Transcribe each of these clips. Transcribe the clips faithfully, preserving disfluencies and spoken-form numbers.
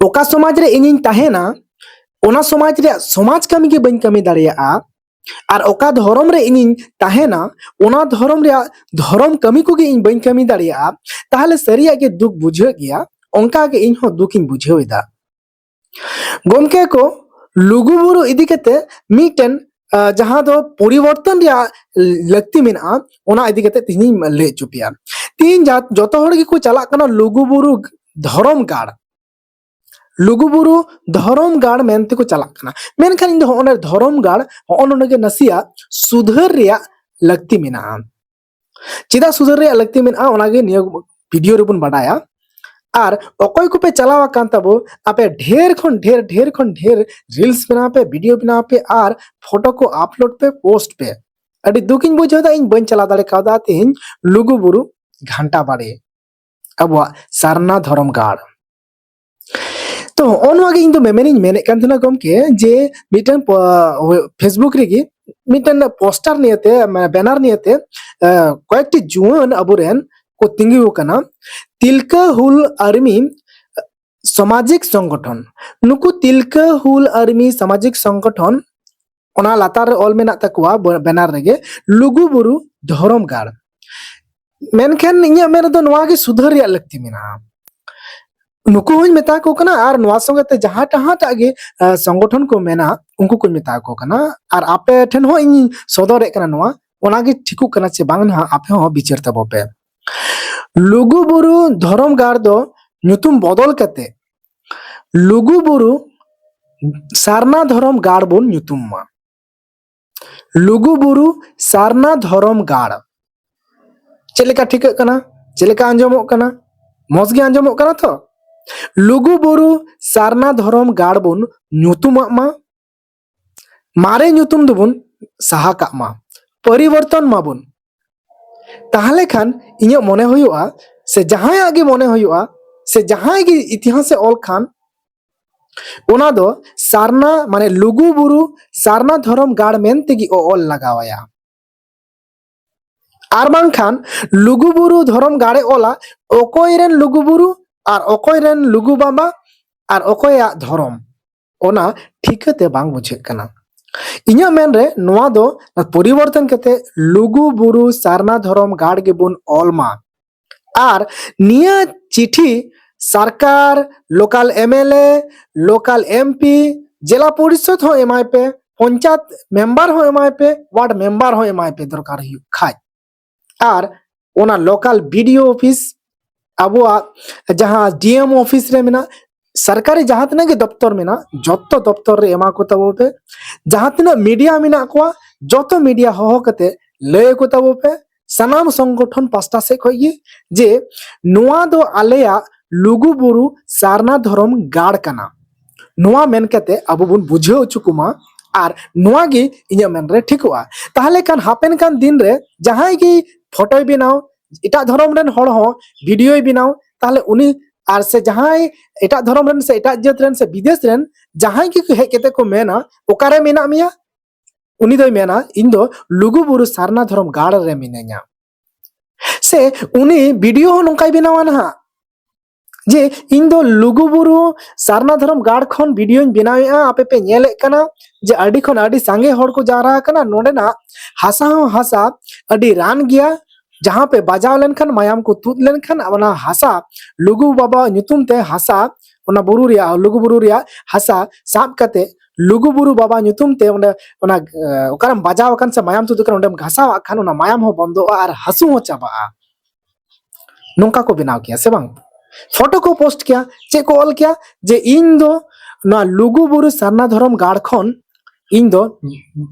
ᱚᱠᱟ ᱥᱚᱢᱟᱡᱽ ᱨᱮ ᱤᱧᱤᱧ ᱛᱟᱦᱮᱱᱟ, ᱚᱱᱟ ᱥᱚᱢᱟᱡᱽ ᱨᱮᱭᱟᱜ ᱥᱚᱢᱟᱡᱽ ᱠᱟᱹᱢᱤ ᱜᱮ ᱵᱟᱹᱧ ᱠᱟᱹᱢᱤ ᱫᱟᱲᱮᱭᱟᱜᱼᱟ, ᱟᱨ ᱚᱠᱟ ᱫᱷᱚᱨᱚᱢ ᱨᱮ ᱤᱧᱤᱧ ᱛᱟᱦᱮᱱᱟ, ᱚᱱᱟ ᱫᱷᱚᱨᱚᱢ ᱨᱮᱭᱟᱜ ᱫᱷᱚᱨᱚᱢ ᱠᱟᱹᱢᱤ ᱠᱚᱜᱮ ᱤᱧ ᱵᱟᱹᱧ ᱠᱟᱹᱢᱤ ᱫᱟᱲᱮᱭᱟᱜᱼᱟ, ᱛᱟᱦᱚᱞᱮ ᱥᱟᱹᱨᱤᱭᱟᱜ ᱜᱮ ᱫᱩᱠ ᱵᱩᱡᱷᱟᱹᱜ ᱜᱮᱭᱟ᱾ ᱚᱱᱠᱟ ᱜᱮ ᱤᱧ ᱦᱚᱸ ᱫᱩᱠ ᱤᱧ ᱵᱩᱡᱷᱟᱹᱣ ᱮᱫᱟ᱾ ᱜᱚᱢᱠᱮ ᱠᱚ, ᱞᱩᱜᱩ ᱵᱩᱨᱩ ᱤᱫᱤ ᱠᱟᱛᱮ ᱢᱤᱫᱴᱮᱱ, ᱟ, ᱡᱟᱦᱟᱸ ᱫᱚ ᱯᱚᱨᱤᱵᱚᱨᱛᱚᱱ ᱨᱮᱭᱟᱜ ᱞᱟᱹᱠᱛᱤ ᱢᱮᱱᱟᱜᱼᱟ, ᱚᱱᱟ ᱤᱫᱤ ᱠᱟᱛᱮ ᱛᱮᱦᱮᱧ ᱤᱧ ᱞᱟᱹᱭ ᱦᱚᱪᱚ ᱯᱮᱭᱟ᱾ ᱛᱮᱦᱮᱧ ᱡᱟ-, ᱡᱚᱛᱚ ᱦᱚᱲ ᱜᱮᱠᱚ ᱪᱟᱞᱟᱜ ᱠᱟᱱᱟ ᱞᱩᱜᱩ ᱵᱩᱨᱩ ᱫᱷᱚᱨᱚᱢ ᱜᱟᱲ᱾ ᱞᱩᱜᱩ ᱵᱩᱨᱩ ᱫᱷᱚᱨᱚᱢ ᱜᱟᱲ ᱢᱮᱱᱛᱮ ᱠᱚ ᱪᱟᱞᱟᱜ ᱠᱟᱱᱟ᱾ ᱢᱮᱱᱠᱷᱟᱱ ᱤᱧ ᱫᱚ ᱦᱚᱸᱜᱼᱚ ᱱᱚᱰᱮ ᱫᱷᱚᱨᱚᱢ ᱜᱟᱲ, ᱦᱚᱸᱜᱼᱚ ᱱᱚᱰᱮ ᱜᱮ ᱱᱟᱥᱮᱭᱟᱜ ᱥᱩᱫᱷᱟᱹᱨ ᱨᱮᱭᱟᱜ ᱞᱟᱹᱠᱛᱤ ᱢᱮᱱᱟᱜᱼᱟ᱾ ᱪᱮᱫᱟᱜ ᱥᱩᱫᱷᱟᱹᱨ ᱨᱮᱭᱟᱜ ᱞᱟᱹᱠᱛᱤ ᱢᱮᱱᱟᱜᱼᱟ, ᱚᱱᱟᱜᱮ ᱱᱤᱭᱟᱹ ᱵᱷᱤᱰᱤᱭᱳ ᱨᱮᱵᱚᱱ ᱵᱟᱰᱟᱭᱟ᱾ ᱟᱨ ᱚᱠᱚᱭ ᱠᱚᱯᱮ ᱪᱟᱞᱟᱣ ᱟᱠᱟᱱ ᱛᱟᱵᱚ, ᱟᱯᱮ ᱰᱷᱮᱨ ᱠᱷᱚᱱ ᱰᱷᱮᱨ, ᱰᱷᱮᱨ ᱠᱷᱚᱱ ᱰᱷᱮᱨ ᱨᱤᱞᱥ ᱵᱮᱱᱟᱣ ᱯᱮ, ᱵᱷᱤᱰᱤᱭᱳ ᱵᱮᱱᱟᱣ ᱯᱮ, ᱟᱨ ᱯᱷᱳᱴᱳ ᱠᱚ ᱟᱯᱞᱳᱰ ᱯᱮ, ᱯᱳᱥᱴ ᱯᱮ᱾ ᱟᱹᱰᱤ ᱫᱩᱠ ᱤᱧ ᱵᱩᱡᱷᱟᱹᱣ ᱮᱫᱟ, ᱤᱧ ᱵᱟᱹᱧ ᱪᱟᱞᱟᱣ ᱫᱟᱲᱮ ᱠᱟᱣᱫᱟ ᱛᱮᱦᱮᱧ ᱞᱩᱜᱩ ᱵᱩᱨᱩ ᱜᱷᱟᱱᱴᱟ ᱵᱟᱲᱮ, ᱟᱵᱚᱣᱟᱜ ᱥᱟᱨᱱᱟ ᱫᱷᱚᱨᱚᱢ ᱜᱟᱲ᱾ ᱛᱚ ᱦᱚᱸᱜᱼᱚ ᱱᱚᱣᱟ ᱜᱮ ᱤᱧ ᱫᱚ ᱢᱮᱢᱮᱱᱤᱧ ᱢᱮᱱᱮᱫ ᱠᱟᱱ ᱛᱟᱦᱮᱱᱟ ᱜᱚᱢᱠᱮ, ᱡᱮ ᱢᱤᱫᱴᱮᱱ ᱯᱚ-, Facebook ᱨᱮᱜᱮ ᱢᱤᱫᱴᱮᱱ ᱯᱳᱥᱴᱟᱨ ᱱᱤᱭᱮᱛᱮ, ᱢᱟᱱᱮ ᱵᱮᱱᱟᱨ ᱱᱤᱭᱮᱛᱮ, ᱮ, ᱠᱚᱭᱮᱠᱴᱤ ᱡᱩᱣᱟᱹᱱ ᱟᱵᱚᱨᱮᱱ ᱠᱚ ᱛᱤᱸᱜᱩ ᱟᱠᱟᱱᱟ, ᱛᱤᱞᱠᱟᱹ ᱦᱩᱞ ᱟᱨᱢᱤ ᱥᱟᱢᱟᱡᱤᱠ ᱥᱚᱝᱜᱚᱴᱷᱚᱱ᱾ ᱱᱩᱠᱩ ᱛᱤᱞᱠᱟᱹ ᱦᱩᱞ ᱟᱨᱢᱤ ᱥᱟᱢᱟᱡᱤᱠ ᱥᱚᱝᱜᱚᱴᱷᱚᱱ, ᱚᱱᱟ ᱞᱟᱛᱟᱨ ᱨᱮ ᱚᱞ ᱢᱮᱱᱟᱜ ᱛᱟᱠᱚᱣᱟ ᱵᱮᱱᱟᱨ ᱨᱮᱜᱮ, ᱞᱩᱜᱩ ᱵᱩᱨᱩ ᱫᱷᱚᱨᱚᱢ ᱜᱟᱲ᱾ ᱢᱮᱱᱠᱷᱟᱱ ᱤᱧᱟᱹᱜ ᱢᱮᱱ ᱨᱮᱫᱚ ᱱᱚᱣᱟ ᱜᱮ ᱥᱩᱫᱷᱟᱹᱨ ᱨᱮᱭᱟᱜ ᱞᱟᱹᱠᱛᱤ ᱢᱮᱱᱟᱜᱼᱟ᱾ ᱱᱩᱠᱩ ᱦᱚᱸᱧ ᱢᱮᱛᱟ ᱠᱚ ᱠᱟᱱᱟ, ᱟᱨ ᱱᱚᱣᱟ ᱥᱚᱸᱜᱮ ᱛᱮ ᱡᱟᱦᱟᱸ ᱴᱟᱦᱟᱸᱴᱟᱜ ᱜᱮ, ᱟ, ᱥᱚᱝᱜᱚᱴᱷᱚᱱ ᱠᱚ ᱢᱮᱱᱟᱜ, ᱩᱱᱠᱩ ᱠᱚᱧ ᱢᱮᱛᱟ ᱠᱚ ᱠᱟᱱᱟ, ᱟᱨ ᱟᱯᱮ ᱴᱷᱮᱱ ᱦᱚᱸ ᱤᱧ ᱥᱚᱫᱚᱨᱮᱫ ᱠᱟᱱᱟ ᱱᱚᱣᱟ, ᱚᱱᱟ ᱜᱮ ᱴᱷᱤᱠᱚᱜ ᱠᱟᱱᱟ ᱪᱮ ᱵᱟᱝ, ᱱᱟᱦᱟᱜ ᱟᱯᱮ ᱦᱚᱸ ᱵᱤᱪᱟᱹᱨ ᱛᱟᱵᱚ ᱯᱮ᱾ ᱞᱩᱜᱩ ᱵᱩᱨᱩ ᱫᱷᱚᱨᱚᱢ ᱜᱟᱲ ᱫᱚ ᱧᱩᱛᱩᱢ ᱵᱚᱫᱚᱞ ᱠᱟᱛᱮ ᱞᱩᱜᱩ ᱵᱩᱨᱩ ᱥᱟᱨᱱᱟ ᱫᱷᱚᱨᱚᱢ ᱜᱟᱲ ᱵᱚᱱ ᱧᱩᱛᱩᱢ ᱢᱟ᱾ ᱞᱩᱜᱩ ᱵᱩᱨᱩ ᱥᱟᱨᱱᱟ ᱫᱷᱚᱨᱚᱢ ᱜᱟᱲ᱾ ᱪᱮᱫ ᱞᱮᱠᱟ ᱴᱷᱤᱠᱟᱹᱜ ᱠᱟᱱᱟ? ᱪᱮᱫ ᱞᱮᱠᱟ ᱟᱸᱡᱚᱢᱚᱜ ᱠᱟᱱᱟ? ᱢᱚᱡᱽ ᱜᱮ ᱟᱸᱡᱚᱢᱚᱜ ᱠᱟᱱᱟ ᱛᱚ? ᱞᱩᱜᱩ ᱵᱩᱨᱩ ᱥᱟᱨᱱᱟ ᱫᱷᱚᱨᱚᱢ ᱜᱟᱲ ᱵᱚᱱ ᱧᱩᱛᱩᱢᱟᱜ ᱢᱟ, ᱢᱟᱨᱮ ᱧᱩᱛᱩᱢ ᱫᱚᱵᱚᱱ ᱥᱟᱦᱟ ᱠᱟᱜ ᱢᱟ, ᱯᱚᱨᱤᱵᱚᱨᱛᱚᱱ ᱢᱟᱵᱚᱱ᱾ ᱛᱟᱦᱞᱮ ᱠᱷᱟᱱ ᱤᱧᱟᱹᱜ ᱢᱚᱱᱮ ᱦᱩᱭᱩᱜᱼᱟ, ᱥᱮ ᱡᱟᱦᱟᱸᱭᱟᱜ ᱜᱮ ᱢᱚᱱᱮ ᱦᱩᱭᱩᱜᱼᱟ, ᱥᱮ ᱡᱟᱦᱟᱸᱭ ᱜᱮ ᱤᱛᱤᱦᱟᱥᱮ ᱚᱞ ᱠᱷᱟᱱ, ᱚᱱᱟ ᱫᱚ ᱥᱟᱨᱱᱟ, ᱢᱟᱱᱮ ᱞᱩᱜᱩ ᱵᱩᱨᱩ ᱥᱟᱨᱱᱟ ᱫᱷᱚᱨᱚᱢ ᱜᱟᱲ ᱢᱮᱱ ᱛᱮᱜᱮ ᱚ-, ᱚᱞ ᱞᱟᱜᱟᱣ ᱟᱭᱟ᱾ ᱟᱨ ᱵᱟᱝᱠᱷᱟᱱ ᱞᱩᱜᱩ ᱵᱩᱨᱩ ᱫᱷᱚᱨᱚᱢ ᱜᱟᱲᱮ ᱚᱞᱟ, ᱚᱠᱚᱭ ᱨᱮᱱ ᱞᱩᱜᱩ ᱵᱩᱨᱩ ᱟᱨ ᱚᱠᱚᱭ ᱨᱮᱱ ᱞᱩᱜᱩ ᱵᱟᱵᱟ, ᱟᱨ ᱚᱠᱚᱭᱟᱜ ᱫᱷᱚᱨᱚᱢ, ᱚᱱᱟ ᱴᱷᱤᱠᱟᱹᱛᱮ ᱵᱟᱝ ᱵᱩᱡᱷᱟᱹᱜ ᱠᱟᱱᱟ᱾ ᱤᱧᱟᱹᱜ ᱢᱮᱱᱨᱮ ᱱᱚᱣᱟ ᱫᱚ ᱯᱚᱨᱤᱵᱚᱨᱛᱚᱱ ᱠᱟᱛᱮ ᱞᱩᱜᱩ ᱵᱩᱨᱩ ᱥᱟᱨᱱᱟ ᱫᱷᱚᱨᱚᱢ ᱜᱟᱲ ᱜᱮᱵᱚᱱ ᱚᱞ ᱢᱟ᱾ ᱟᱨ ᱱᱤᱭᱟᱹ ᱪᱤᱴᱷᱤ ᱥᱚᱨᱠᱟᱨ, local M L A, local M P, ᱡᱮᱞᱟ ᱯᱚᱨᱤᱥᱚᱫ ᱦᱚᱸ ᱮᱢᱟᱭ ᱯᱮ, ᱯᱚᱧᱪᱟᱭᱮᱛ ᱢᱮᱢᱵᱟᱨ ᱦᱚᱸ ᱮᱢᱟᱭ ᱯᱮ, ᱣᱟᱨᱰ ᱢᱮᱢᱵᱟᱨ ᱦᱚᱸ ᱮᱢᱟᱭ ᱯᱮ, ᱫᱚᱨᱠᱟᱨ ᱦᱩᱭᱩᱜ ᱠᱷᱟᱡ᱾ ᱟᱨ ᱚᱱᱟ local B D O office, ᱟᱵᱚᱣᱟᱜ ᱡᱟᱦᱟᱸ ᱰᱤ ᱮᱢ ᱚᱯᱷᱤᱥ ᱨᱮ ᱢᱮᱱᱟᱜ, ᱥᱚᱨᱠᱟᱨᱤ ᱡᱟᱦᱟᱸ ᱛᱤᱱᱟᱹᱜ ᱜᱮ ᱫᱚᱯᱛᱚᱨ ᱢᱮᱱᱟᱜ, ᱡᱚᱛᱚ ᱫᱚᱯᱛᱚᱨ ᱨᱮ ᱮᱢᱟ ᱠᱚ ᱛᱟᱵᱚ ᱯᱮ᱾ ᱡᱟᱦᱟᱸ ᱛᱤᱱᱟᱹᱜ ᱢᱤᱰᱤᱭᱟ ᱢᱮᱱᱟᱜ ᱠᱚᱣᱟ, ᱡᱚᱛᱚ ᱢᱤᱰᱤᱭᱟ ᱦᱚᱦᱚ ᱠᱟᱛᱮ ᱞᱟᱹᱭ ᱟᱠᱚ ᱛᱟᱵᱚ ᱯᱮ᱾ ᱥᱟᱱᱟᱢ ᱥᱚᱝᱜᱚᱴᱷᱚᱱ ᱯᱟᱥᱴᱟ ᱥᱮᱫ ᱠᱷᱚᱱ ᱜᱮ ᱡᱮ ᱱᱚᱣᱟ ᱫᱚ ᱟᱞᱮᱭᱟᱜ ᱞᱩᱜᱩ ᱵᱩᱨᱩ ᱥᱟᱨᱱᱟ ᱫᱷᱚᱨᱚᱢ ᱜᱟᱲ ᱠᱟᱱᱟ, ᱱᱚᱣᱟ ᱢᱮᱱ ᱠᱟᱛᱮ ᱟᱵᱚ ᱵᱚᱱ ᱵᱩᱡᱷᱟᱹᱣ ᱦᱚᱪᱚ ᱠᱚᱢᱟ᱾ ᱟᱨ ᱱᱚᱣᱟ ᱜᱮ ᱤᱧᱟᱹᱜ ᱢᱮᱱ ᱨᱮ ᱴᱷᱤᱠᱚᱜᱼᱟ᱾ ᱛᱟᱦᱚᱞᱮ ᱠᱷᱟᱱ ᱦᱟᱯᱮᱱ ᱠᱟᱱ ᱫᱤᱱ ᱨᱮ ᱡᱟᱦᱟᱸᱭ ᱜᱮ ᱯᱷᱳᱴᱳᱭ ᱵᱮᱱᱟᱣ, ᱮᱴᱟᱜ ᱫᱷᱚᱨᱚᱢ ᱨᱮᱱ ᱦᱚᱲ ᱦᱚᱸ ᱵᱷᱤᱰᱤᱭᱳᱭ ᱵᱮᱱᱟᱣ, ᱛᱟᱦᱚᱞᱮ ᱩᱱᱤ ᱟᱨ ᱥᱮ ᱡᱟᱦᱟᱸᱭ ᱮᱴᱟᱜ ᱫᱷᱚᱨᱚᱢ ᱨᱮᱱ ᱥᱮ ᱮᱴᱟᱜ ᱡᱟᱹᱛ ᱨᱮᱱ ᱥᱮ ᱵᱤᱫᱮᱥ ᱨᱮᱱ ᱡᱟᱦᱟᱸᱭ ᱜᱮ ᱦᱮᱡ ᱠᱟᱛᱮ ᱠᱚ ᱢᱮᱱᱟ, "ᱚᱠᱟᱨᱮ ᱢᱮᱱᱟᱜ ᱢᱮᱭᱟ?" ᱩᱱᱤ ᱫᱚᱭ ᱢᱮᱱᱟ, "ᱤᱧ ᱫᱚ ᱞᱩᱜᱩ ᱵᱩᱨᱩ ᱥᱟᱨᱱᱟ ᱫᱷᱚᱨᱚᱢ ᱜᱟᱲ ᱨᱮ ᱢᱤᱱᱟᱹᱧᱟ᱾" ᱥᱮ ᱩᱱᱤ ᱵᱷᱤᱰᱤᱭᱳ ᱦᱚᱸ ᱱᱚᱝᱠᱟᱭ ᱵᱮᱱᱟᱣᱟ ᱱᱟᱦᱟᱜ, ᱡᱮ, "ᱤᱧ ᱫᱚ ᱞᱩᱜᱩ ᱵᱩᱨᱩ ᱥᱟᱨᱱᱟ ᱫᱷᱚᱨᱚᱢ ᱜᱟᱲ ᱠᱷᱚᱱ ᱵᱷᱤᱰᱤᱭᱳᱧ ᱵᱮᱱᱟᱣᱮᱫᱼᱟ, ᱟᱯᱮ ᱯᱮ ᱧᱮᱞᱮᱫ ᱠᱟᱱᱟ ᱡᱮ ᱟᱹᱰᱤ ᱠᱷᱚᱱ ᱟᱹᱰᱤ ᱥᱟᱸᱜᱮ ᱦᱚᱲ ᱠᱚ ᱡᱟᱣᱨᱟ ᱟᱠᱟᱱᱟ, ᱱᱚᱰᱮᱱᱟᱜ ᱦᱟᱥᱟ ᱦᱚᱸ ᱦᱟᱥᱟ ᱟᱹᱰᱤ ᱨᱟᱱ ᱜᱮᱭᱟ, ᱡᱟᱦᱟᱸ ᱯᱮ ᱵᱟᱡᱟᱣ ᱞᱮᱱᱠᱷᱟᱱ, ᱢᱟᱭᱟᱢ ᱠᱚ ᱛᱩᱫ ᱞᱮᱱᱠᱷᱟᱱ, ᱚᱱᱟ ᱦᱟᱥᱟ ᱞᱩᱜᱩ ᱵᱟᱵᱟ ᱧᱩᱛᱩᱢ ᱛᱮ ᱦᱟᱥᱟ, ᱚᱱᱟ ᱵᱩᱨᱩ ᱨᱮᱭᱟᱜ, ᱞᱩᱜᱩ ᱵᱩᱨᱩ ᱨᱮᱭᱟᱜ ᱦᱟᱥᱟ ᱥᱟᱵ ᱠᱟᱛᱮ ᱞᱩᱜᱩ ᱵᱩᱨᱩ ᱵᱟᱵᱟ ᱧᱩᱛᱩᱢ ᱛᱮ ᱚᱸᱰᱮ ᱚᱱᱟ, ᱮ, ᱚᱠᱟᱨᱮᱢ ᱵᱟᱡᱟᱣ ᱟᱠᱟᱱ ᱥᱮ ᱢᱟᱭᱟᱢ ᱛᱩᱫ ᱟᱠᱟᱱ, ᱚᱸᱰᱮᱢ ᱜᱷᱟᱥᱟᱣᱟᱜ ᱠᱷᱟᱱ ᱚᱱᱟ ᱢᱟᱭᱟᱢ ᱦᱚᱸ ᱵᱚᱱᱫᱚᱜᱼᱟ ᱟᱨ ᱦᱟᱹᱥᱩ ᱦᱚᱸ ᱪᱟᱵᱟᱜᱼᱟ᱾" ᱱᱚᱝᱠᱟ ᱠᱚ ᱵᱮᱱᱟᱣ ᱠᱮᱭᱟ ᱥᱮ ᱵᱟᱝ? ᱯᱷᱳᱴᱳ ᱠᱚ ᱯᱳᱥᱴ ᱠᱮᱭᱟ, ᱪᱮᱫ ᱠᱚ ᱚᱞ ᱠᱮᱭᱟ? ᱡᱮ, "ᱤᱧ ᱫᱚ ᱱᱚᱣᱟ ᱞᱩᱜᱩ ᱵᱩᱨᱩ ᱥᱟᱨᱱᱟ ᱫᱷᱚᱨᱚᱢ ᱜᱟᱲ ᱠᱷᱚᱱ ᱤᱧ ᱫᱚ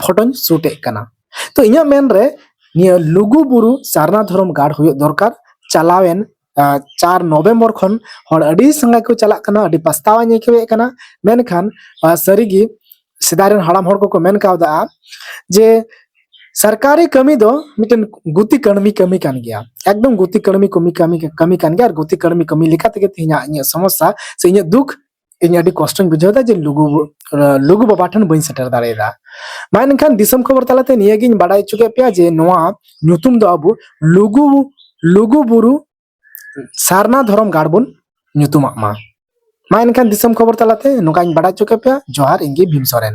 ᱯᱷᱳᱴᱳᱧ ᱥᱩᱴ ᱮᱫ ᱠᱟᱱᱟ᱾" ᱛᱚ, ᱤᱧᱟᱹᱜ ᱢᱮᱱ ᱨᱮ ᱱᱤᱭᱟᱹ ᱞᱩᱜᱩ ᱵᱩᱨᱩ ᱥᱟᱨᱱᱟ ᱫᱷᱚᱨᱚᱢ ᱜᱟᱲ ᱦᱩᱭᱩᱜ ᱫᱚᱨᱠᱟᱨ᱾ ᱪᱟᱞᱟᱣᱮᱱ, ᱟ, ᱪᱟᱨ ᱱᱚᱵᱷᱮᱢᱵᱚᱨ ᱠᱷᱚᱱ ᱦᱚᱲ ᱟᱹᱰᱤ ᱥᱟᱸᱜᱮ ᱠᱚ ᱪᱟᱞᱟᱜ ᱠᱟᱱᱟ, ᱟᱹᱰᱤ ᱯᱟᱥᱛᱟᱣᱟᱧ ᱟᱹᱭᱠᱟᱹᱣᱮᱫ ᱠᱟᱱᱟ᱾ ᱢᱮᱱᱠᱷᱟᱱ, ᱟ, ᱥᱟᱹᱨᱤᱜᱮ ᱥᱮᱫᱟᱭ ᱨᱮᱱ ᱦᱟᱲᱟᱢ ᱦᱚᱲ ᱠᱚᱠᱚ ᱢᱮᱱ ᱠᱟᱣᱫᱟ ᱡᱮ ᱥᱚᱨᱠᱟᱨᱤ ᱠᱟᱹᱢᱤ ᱫᱚ ᱢᱤᱫᱴᱮᱱ ᱜᱩᱛᱤ ᱠᱟᱹᱲᱢᱤ ᱠᱟᱹᱢᱤ ᱠᱟᱱ ᱜᱮᱭᱟ, ᱮᱠᱫᱚᱢ ᱜᱩᱛᱤ ᱠᱟᱹᱲᱢᱤ ᱠᱟᱹᱢᱤ, ᱠᱟᱹᱢᱤ, ᱠᱟᱹᱢᱤ ᱠᱟᱱ ᱜᱮᱭᱟ᱾ ᱟᱨ ᱜᱩᱛᱤ ᱠᱟᱹᱲᱢᱤ ᱠᱟᱹᱢᱤ ᱞᱮᱠᱟ ᱛᱮᱜᱮ ᱛᱮᱦᱮᱧᱟᱜ ᱤᱧᱟᱹᱜ ᱥᱚᱢᱚᱥᱥᱟ ᱥᱮ ᱤᱧᱟᱹᱜ ᱫᱩᱠ, ᱤᱧ ᱟᱹᱰᱤ ᱠᱚᱥᱴᱚᱧ ᱵᱩᱡᱷᱟᱹᱣ ᱮᱫᱟ ᱡᱮ ᱞᱩᱜᱩ, ᱞᱩᱜᱩ ᱵᱟᱵᱟ ᱴᱷᱮᱱ ᱵᱟᱹᱧ ᱥᱮᱴᱮᱨ ᱫᱟᱲᱮᱭᱟᱫᱟ᱾ ᱢᱟ ᱮᱱᱠᱷᱟᱱ ᱫᱤᱥᱚᱢ ᱠᱷᱚᱵᱚᱨ ᱛᱟᱞᱟᱛᱮ ᱱᱤᱭᱟᱹᱜᱤᱧ ᱵᱟᱰᱟᱭ ᱦᱚᱪᱚ ᱠᱮᱫ ᱯᱮᱭᱟ ᱡᱮ ᱱᱚᱣᱟ ᱧᱩᱛᱩᱢ ᱫᱚ ᱟᱵᱚ ᱞᱩᱜᱩ, ᱞᱩᱜᱩ ᱵᱩᱨᱩ ᱥᱟᱨᱱᱟ ᱫᱷᱚᱨᱚᱢ ᱜᱟᱲ ᱵᱚᱱ ᱧᱩᱛᱩᱢᱟᱜ ᱢᱟ᱾ ᱢᱟ ᱮᱱᱠᱷᱟᱱ ᱫᱤᱥᱚᱢ ᱠᱷᱚᱵᱚᱨ ᱛᱟᱞᱟᱛᱮ ᱱᱚᱝᱠᱟᱧ ᱵᱟᱰᱟᱭ ᱦᱚᱪᱚ ᱠᱮᱫ ᱯᱮᱭᱟ᱾ ᱡᱚᱦᱟᱨ, ᱤᱧ ᱜᱮ ᱵᱷᱤᱢ ᱥᱚᱨᱮᱱ᱾